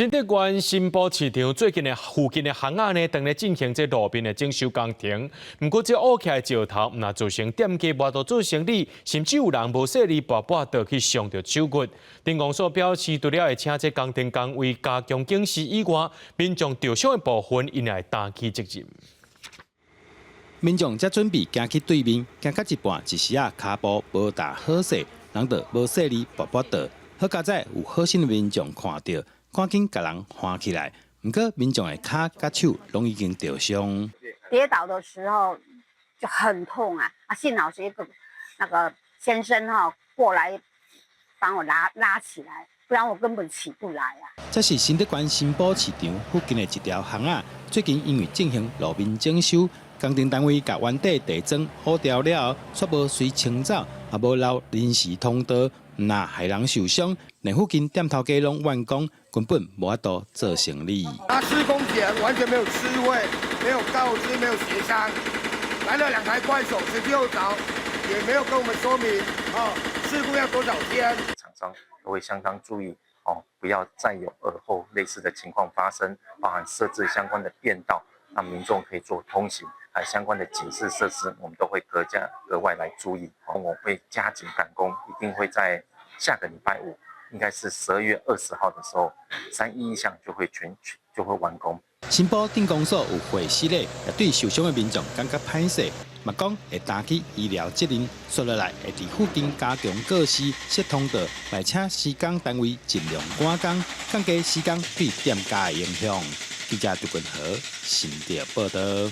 新竹縣新埔市場最近的附近的巷仔呢，正咧進行這路面的整修工程。毋過這烏起來的石頭，毋但造成店家無法度做生理，甚至有人無細膩跋跋倒去傷著手骨。鎮公所表示，除了會請這工程單位加強警示以外，民眾著傷的部分，𪜶會擔起責任。民眾才準備行去對面，行到一半，一時仔跤步無踏好勢，人就無細膩跋跋倒。好佳哉有好心的民眾看著，趕緊共人扶起來。毋過民眾的跤佮手攏已經著傷。跌倒的時候就很痛啊！啊，幸好是一個那個先生哈過來幫我拉拉起來，不然我根本起不來啊。這是新竹縣新埔市場附近的一條巷仔，最近因為進行路面整修，工程單位共原底地磚糊掉了後，卻無隨清走，也無留臨時通道，毋但害人受傷，連附近店頭家攏怨講，根本無法度做生理。他施工前完全沒有知會，沒有告知，沒有協商，來了兩台怪手，十六鑿，也沒有跟我們說明，哦，施工要多少天。廠商都會相當注意，哦，不要再有爾後類似的情況發生，包含設置相關的便道，讓民眾可以做通行，還有相關的警示設施，我們都會格加格外來注意。我會加緊趕工，一定會在下個禮拜五，應該是12月20號的時候，311巷就會全就會完工。新埔鎮公所有會室咧，也對受傷的民眾感覺歹勢，嘛講會擔起醫療責任，紲落來會佇附近加強告示、設通道，來請施工單位盡量趕工，降低施工對店家的影響。記者杜君和新竹報道。